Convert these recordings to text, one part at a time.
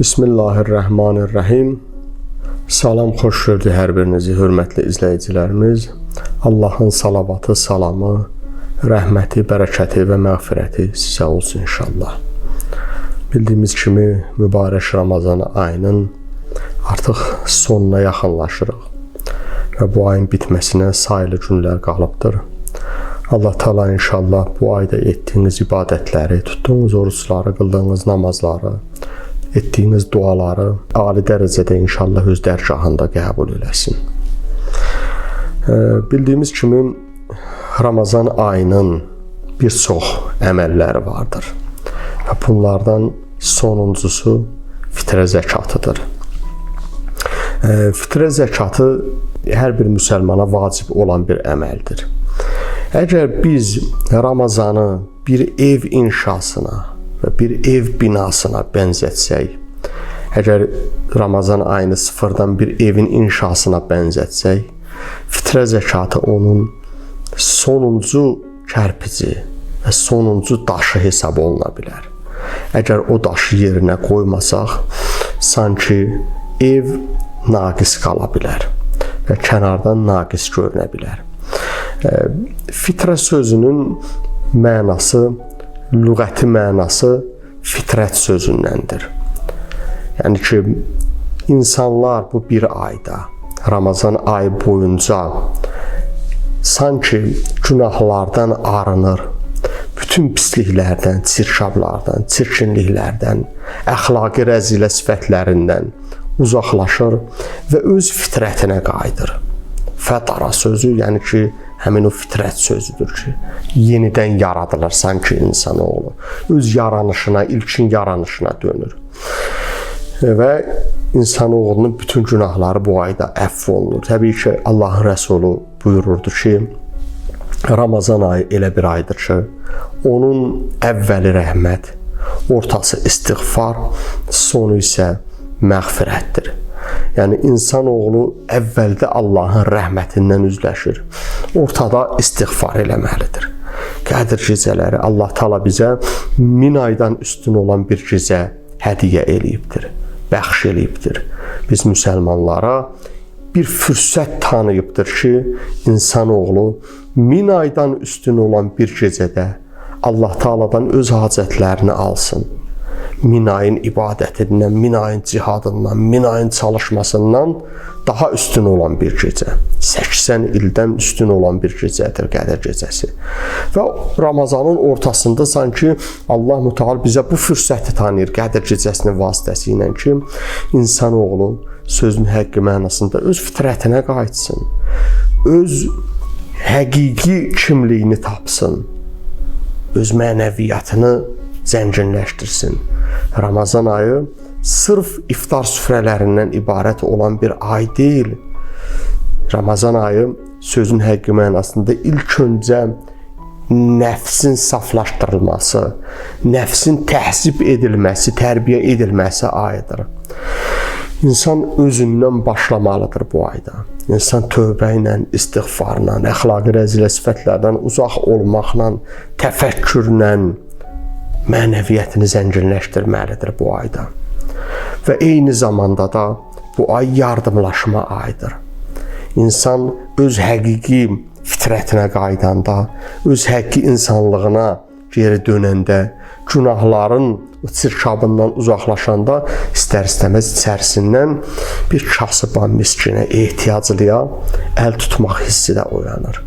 Bismillahirrahmanirrahim. Salam, xoş gördük hər birinizi, hörmətli izləyicilərimiz. Allahın salavatı, salamı, rəhməti, bərəkəti və məğfirəti sizə olsun inşallah. Bildiyimiz kimi mübarək Ramazan ayının artıq sonuna yaxınlaşırıq və bu ayın bitməsinə sayılı günlər qalıbdır. Allah Teala inşallah bu ayda etdiyiniz ibadətləri, tutduğunuz oruçları, qıldığınız namazları, etdiyiniz duaları ali dərəcədə inşallah öz dərgahında qəbul eləsin. Bildiyimiz kimi Ramazan ayının bir çox əməlləri vardır. Və bunlardan sonuncusu fitrə zəkatıdır. Fitrə zəkatı hər bir müsəlmana vacib olan bir əməldir. Əgər biz Ramazanı bir ev inşasına və bir ev binasına bənzətsək, əgər Ramazan ayını sıfırdan bir evin inşasına bənzətsək, fitrə zəkatı onun sonuncu kərpici və sonuncu daşı hesab oluna bilər. Əgər o daşı yerinə qoymasaq, sanki ev naqis qala bilər və kənardan naqis görünə bilər. Fitrə sözünün mənası, lüğəti mənası fitrət sözündəndir. Yəni ki, insanlar bu bir ayda, Ramazan ayı boyunca sanki günahlardan arınır, bütün pisliklərdən, çirkablardan, çirkinliklərdən, əxlaqi rəzilə sifətlərindən uzaqlaşır və öz fitrətinə qayıdır. Fətara sözü, yəni ki, həmin o fitrət sözüdür ki, yenidən yaradılır sanki insanoğlu. Öz yaranışına, ilkin yaranışına dönür. Və insanoğlunun bütün günahları bu ayda əfv olunur. Təbii ki, Allahın Rəsulu buyururdu ki, Ramazan ayı elə bir aydır ki, onun əvvəli rəhmət, ortası istiğfar, sonu isə məğfirətdir. Yəni insanoğlu əvvəldə Allahın rəhmətindən üzləşir. Ortada istiğfar eləməlidir. Qədir gecələri Allah Taala bizə 1000 aydan üstün olan bir gecə hədiyyə eləyibdir, bəxş eləyibdir. Biz müsəlmanlara bir fürsət tanıyıbdır ki, insanoğlu 1000 aydan üstün olan bir gecədə Allah Taala'dan öz hacətlərini alsın. 1000 ayın ibadətindən, 1000 ayın cihadından, 1000 ayın çalışmasından daha üstün olan bir gecə. 80 ildən üstün olan bir gecədir Qədir gecəsi. Və Ramazanın ortasında sanki Allah Mütəal bizə bu fürsəti tanıyır Qədir gecəsinin vasitəsi ilə ki, insanoğlu sözün həqiqi mənasında öz fitrətinə qayıtsın. Öz həqiqi kimliyini tapsın. Öz mənəviyyatını zənginləşdirsin. Ramazan ayı sırf iftar süfrələrindən ibarət olan bir ay deyil. Ramazan ayı sözün həqiqi mənasında ilk öncə nəfsin saflaşdırılması, nəfsin təhzib edilməsi, tərbiyə edilməsi ayıdır. İnsan özündən başlamalıdır bu ayda. İnsan tövbə ilə, istiğfarla, əxlaqi rəzilə sifətlərdən uzaq olmaqla, təfəkkürlə mənəviyyətini zənginləşdirməlidir bu ayda. Və eyni zamanda da bu ay yardımlaşma ayıdır. İnsan öz həqiqi fitrətinə qayıdanda, öz həqiqi insanlığına geri dönəndə, günahların çirkabından uzaqlaşanda istər-istəməz içərisindən bir kasıba, miskinə, ehtiyaclıya əl tutmaq hissi də oyanır.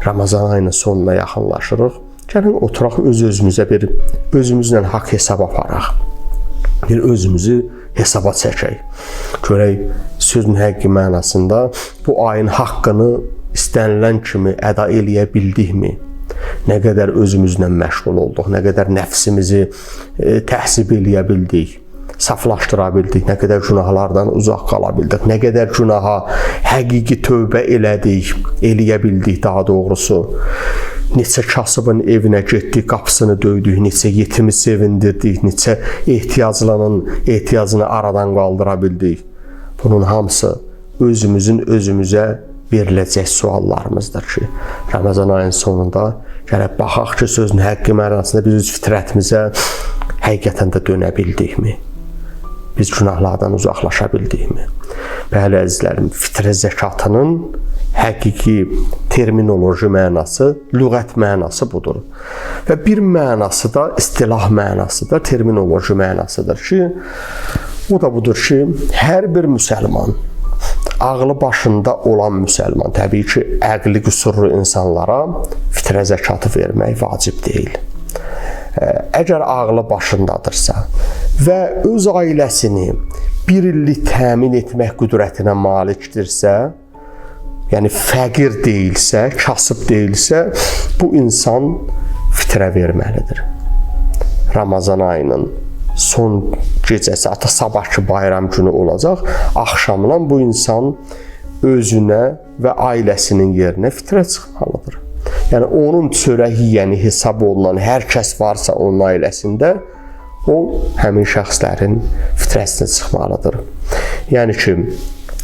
Ramazan ayının sonuna yaxınlaşırıq. Gəlin oturaq öz-özümüzə bir özümüzlə haqq hesab aparaq. Bir özümüzü hesaba çəkək. Görək sözün həqiqi mənasında bu ayın haqqını istənilən kimi əda eləyə bildikmi? Nə qədər özümüzlə məşğul olduq, nə qədər nəfsimizi təhzib eləyə bildik, saflaşdıra bildik, nə qədər günahlardan uzaq qala bildik, nə qədər günaha həqiqi tövbə elədik, eləyə bildik daha doğrusu. Neçə kasıbın evinə getdik, qapısını döydük, neçə yetimi sevindirdik, neçə ehtiyaclının ehtiyacını aradan qaldıra bildik. Bunun hamısı özümüzün özümüzə veriləcək suallarımızdır ki, Ramazan ayının sonunda gərək baxaq ki, sözün həqiqi mənasında biz öz fitrətimizə həqiqətən də dönə bildikmi? Biz günahlardan uzaqlaşa bildikmi? Bəli, əzizlərim, fitrə zəkatının həqiqi terminoloji mənası, lüğət mənası budur. Və bir mənası da istilah mənası da, terminoloji mənasıdır ki, o da budur ki, hər bir müsəlman, ağlı başında olan müsəlman, təbii ki, əqli qüsurlu insanlara fitrə zəkatı vermək vacib deyil. Əgər ağlı başındadırsa və öz ailəsini bir illik təmin etmək qüdrətinə malikdirsə, yəni fəqir deyilsə, kasıb deyilsə, bu insan fitrə verməlidir. Ramazan ayının son gecəsi, ata sabahki bayram günü olacaq, axşamdan bu insan özünə və ailəsinin yerinə fitrə çıxmalıdır. Yəni onun çörək yeyəni hesab olunan hər kəs varsa onun ailəsində, o həmin şəxslərin fitrəsini çıxmalıdır. Yəni ki,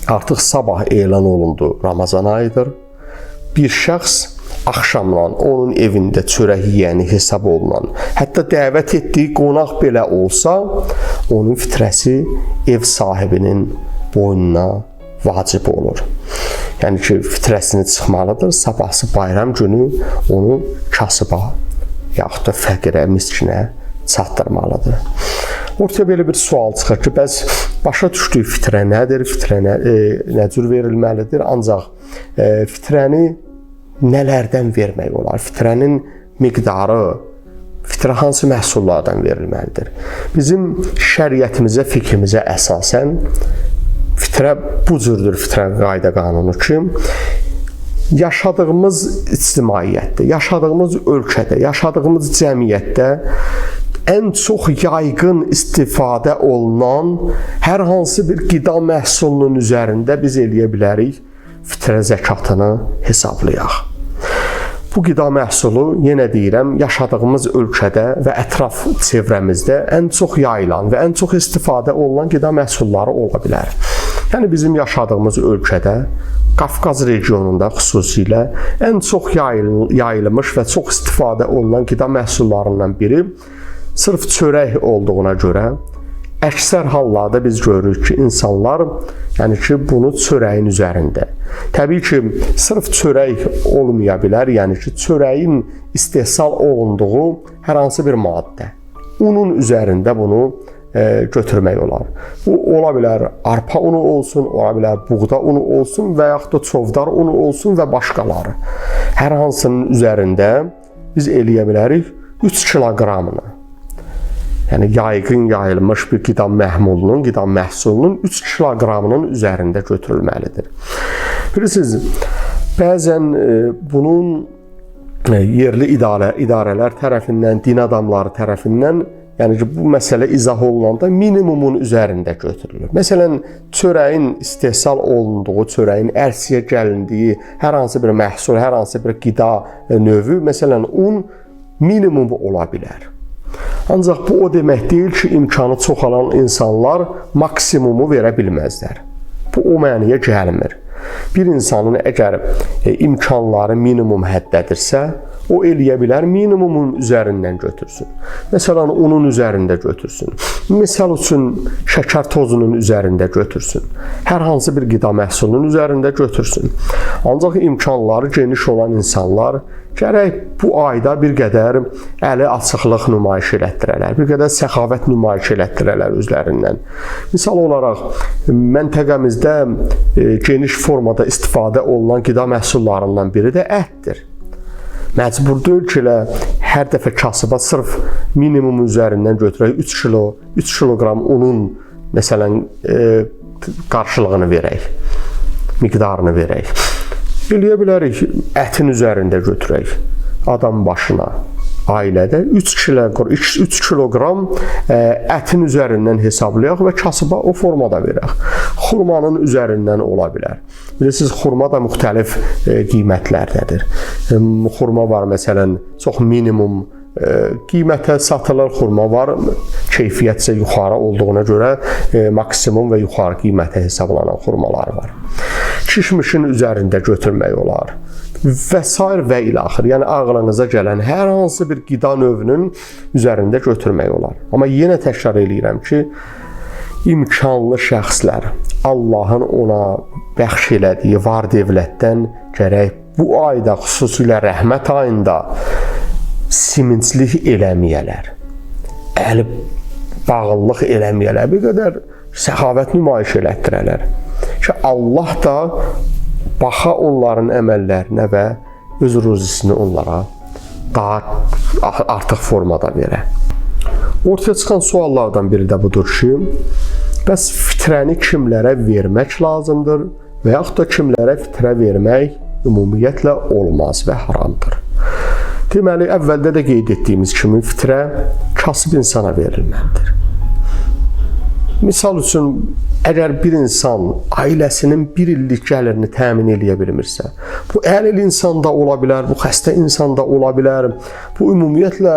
artıq sabah elan olundu, Ramazan ayıdır. Bir şəxs axşamdan onun evində çörək yeyəni hesab olunan, hətta dəvət etdiyi qonaq belə olsa, onun fitrəsi ev sahibinin boynuna vacib olur. Yəni ki, fitrəsini çıxmalıdır, sabahsı bayram günü onu kasıba, yaxud da fəqirə, miskinə çatdırmalıdır. Ortaya belə bir sual çıxır ki, bəs başa düşdüyü fitrə nədir, fitrə nə cür verilməlidir? Ancaq fitrəni nələrdən vermək olar? Fitrənin miqdarı, fitrə hansı məhsullardan verilməlidir? Bizim şəriətimizə, fiqhimizə əsasən fitrə bu cürdür, fitrə qayda qanunu ki, yaşadığımız ictimaiyyətdə, yaşadığımız ölkədə, yaşadığımız cəmiyyətdə ən çox yayğın istifadə olunan hər hansı bir qida məhsulunun üzərində biz eləyə bilərik fitrə zəkatını hesablayaq. Bu qida məhsulu, yenə deyirəm, yaşadığımız ölkədə və ətraf çevrəmizdə ən çox yayılan və ən çox istifadə olunan qida məhsulları ola bilər. Yəni bizim yaşadığımız ölkədə, Qafqaz regionunda xüsusilə ən çox yayılmış və çox istifadə olunan qida məhsullarından biri sırf çörək olduğuna görə əksər hallarda biz görürük ki, insanlar, yəni ki, bunu çörəyin üzərində. Təbii ki, sırf çörək olmaya bilər, yəni ki, çörəyin istehsal olunduğu hər hansı bir maddə. Unun üzərində bunu götürmək olar. Bu ola bilər arpa unu olsun, ola bilər buğda unu olsun və yaxud da çovdar unu olsun və başqaları. Hər hansının üzərində biz eləyə bilərik 3 kiloqramını. Yəni yayğın yayılmış bir qida məhmulunun, qida məhsulunun 3 kiloqramının üzərində götürülməlidir. Bilirsiniz, bəzən bunun yerli idarələr tərəfindən, din adamları tərəfindən, yəni ki, bu məsələ izah olunanda minimumun üzərində götürülür. Məsələn, çörəyin istehsal olunduğu, çörəyin ərsəyə gəlindiyi hər hansı bir məhsul, hər hansı bir qida növü, məsələn, un minimum ola bilər. Ancaq bu o demək deyil ki, imkanı çox olan insanlar maksimumu verə bilməzlər. Bu o mənaya gəlmir. Bir insanın əgər imkanları minimum həddədirsə, o eləyə bilər minimumun üzərindən götürsün. Məsələn, unun üzərində götürsün. Misal üçün, şəkər tozunun üzərində götürsün. Hər hansı bir qida məhsulunun üzərində götürsün. Ancaq imkanları geniş olan insanlar gərək bu ayda bir qədər əli açıqlıq nümayiş elətdirələr, bir qədər səxavət nümayiş elətdirələr özlərindən. Misal olaraq, məntəqəmizdə geniş formada istifadə olunan qida məhsullarından biri də ətdir. Məcbur deyil ki, elə hər dəfə kasıba sırf minimum üzərindən götürək 3 kilo, 3 kiloqram unun məsələn qarşılığını verək, miqdarını verək. Eləyə bilərik ətin üzərində götürək adam başına ailədə 3 kiloqram ətin üzərindən hesablayaq və kasıba o formada verək. Xurmanın üzərindən ola bilər. Bilirsiniz, xurma da müxtəlif qiymətlərdədir. Xurma var məsələn, çox minimum qiymətə satılır, xurma var, keyfiyyətcə yuxarı olduğuna görə maksimum və yuxarı qiymətə hesablanan xurmalar var. Kişmişin üzərində götürmək olar və sair və ilaxır. Yəni ağlınıza gələn hər hansı bir qida növünün üzərində götürmək olar. Amma yenə təkrar eləyirəm ki, İmkanlı şəxslər Allahın ona bəxş elədiyi var dövlətdən gərək bu ayda, xüsusilə rəhmət ayında siminclik eləməyələr. Əli bağıllıq eləməyələr. Bir qədər səxavət nümayiş elətdirələr. Ki, Allah da baxa onların əməllərinə və öz ruzisini onlara daha artıq formada verə. Ortaya çıxan suallardan biri də budur ki, bəs fitrəni kimlərə vermək lazımdır və yaxud da kimlərə fitrə vermək ümumiyyətlə olmaz və haramdır. Deməli, əvvəldə də qeyd etdiyimiz kimi fitrə kasıb insana verilməlidir. Misal üçün, əgər bir insan ailəsinin bir illik gəlirini təmin eləyə bilmirsə, bu əlil insan da ola bilər, bu xəstə insan da ola bilər, bu ümumiyyətlə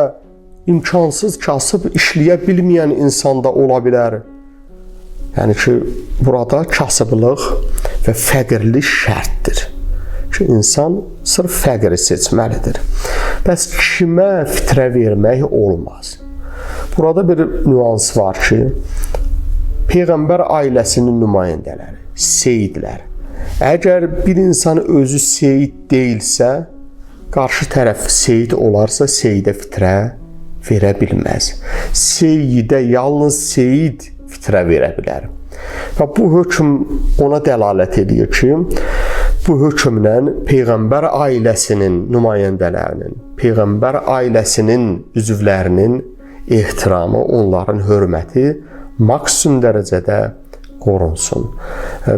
imkansız, kasıb işləyə bilməyən insan da ola bilər. Yəni ki, burada kasıblıq və fəqirlik şərtdir ki, insan sırf fəqiri seçməlidir. Bəs kimə fitrə vermək olmaz? Burada bir nüans var ki, Peyğəmbər ailəsinin nümayəndələri, seyidlər. Əgər bir insan özü seyid deyilsə, qarşı tərəf seyid olarsa, seyidə fitrə verə bilməz. Seyidə yalnız seyid fitrə verə bilər. Və bu hökm ona dəlalət edir ki, bu hökmlə Peyğəmbər ailəsinin nümayəndələrinin, Peyğəmbər ailəsinin üzvlərinin ehtiramı, onların hörməti maksimum dərəcədə qorunsun.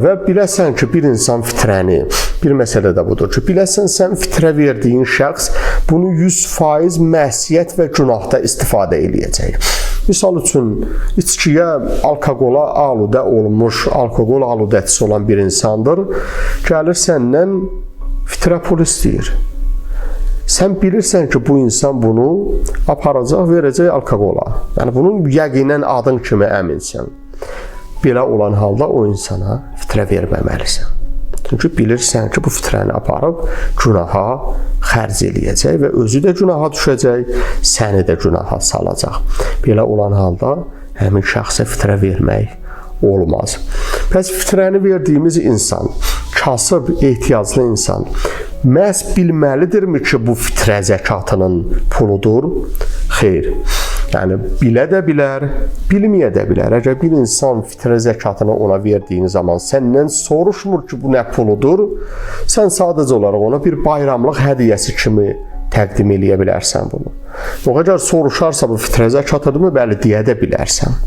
Və biləsən ki, bir insan fitrəni, bir məsələ də budur ki, biləsən sən fitrə verdiyin şəxs bunu 100% məsiyyət və günahda istifadə eləyəcək. Misal üçün, içkiyə, alkoqola aludə olmuş, alkoqol aludəçisi olan bir insandır, gəlir səndən fitrə pul istəyir. Sən bilirsən ki, bu insan bunu aparacaq, verəcək alkoqola. Yəni, bunun yəqinən adın kimi əminsən. Belə olan halda o insana fitrə verməməlisən. Çünki bilirsən ki, bu fitrəni aparıb günaha xərc eləyəcək və özü də günaha düşəcək, səni də günaha salacaq. Belə olan halda həmin şəxsə fitrə vermək olmaz. Bəs fitrəni verdiyimiz insan, kasıb, ehtiyaclı insan məhz bilməlidirmi ki, bu fitrə zəkatının puludur? Xeyr. Yəni, bilə də bilər, bilməyə də bilər. Əgər bir insan fitrə zəkatını ona verdiyin zaman səndən soruşmur ki, bu nə puludur, sən sadəcə olaraq ona bir bayramlıq hədiyyəsi kimi təqdim eləyə bilərsən bunu. O qədər soruşarsa bu fitrə zəkatıdırmı? Bəli, deyə də bilərsən.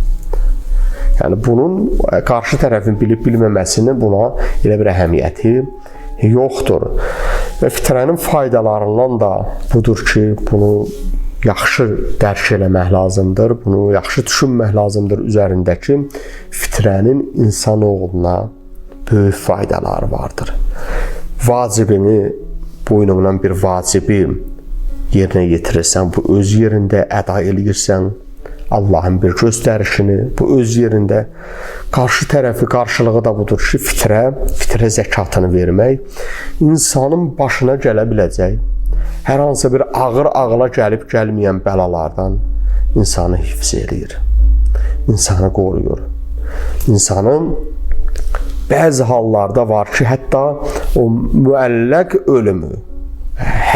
Yəni, bunun qarşı tərəfin bilib bilməməsinin buna elə bir əhəmiyyəti yoxdur. Və fitrənin faydalarından da budur ki, bunu yaxşı dərk eləmək lazımdır, bunu yaxşı düşünmək lazımdır üzərindəki fitrənin insanoğluna böyük faydaları vardır. Vacibini, boynundan bir vacibi yerinə yetirirsən, bu öz yerində əda eləyirsən, Allahın bir göstərişini, bu öz yerində. Qarşı tərəfi, qarşılığı da budur ki, fitrə zəkatını vermək insanın başına gələ biləcək hər hansı bir ağır ağla gəlib gəlməyən bəlalardan insanı hifz eləyir, insanı qoruyur. İnsanın bəzi hallarda var ki, hətta o müəlləq ölümü,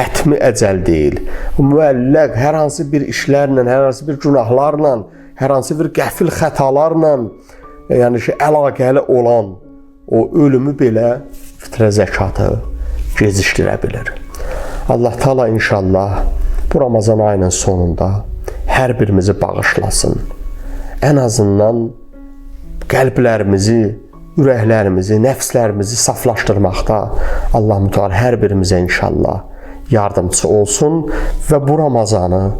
hətmi əcəl deyil. O müəlləq hər hansı bir işlərlə, hər hansı bir günahlarla, hər hansı bir qəfil xətalarla, yəni ki, əlaqəli olan o ölümü belə fitrə zəkatı gecikdirə bilir. Allah Taala inşallah bu Ramazan ayının sonunda hər birimizi bağışlasın. Ən azından qəlblərimizi, ürəklərimizi, nəfslərimizi saflaşdırmaqda Allah mütəal hər birimizə inşallah yardımçı olsun və bu Ramazanı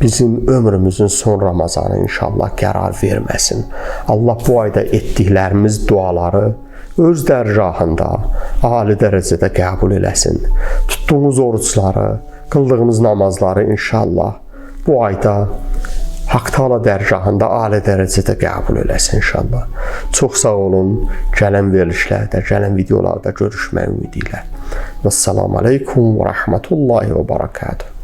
bizim ömrümüzün son Ramazanı inşallah qərar verməsin. Allah bu ayda etdiklərimiz duaları öz dərgahında ali dərəcədə qəbul eləsin. Tutduğumuz orucları, qıldığımız namazları inşallah bu ayda Haq Taala dərgahında ali dərəcədə qəbul eləsin inşallah. Çox sağ olun. Gələn verilişlərdə, gələn videolarda görüşmək ümidi ilə. Vəssalamu aleykum və rəhmətullahi və barakatuh.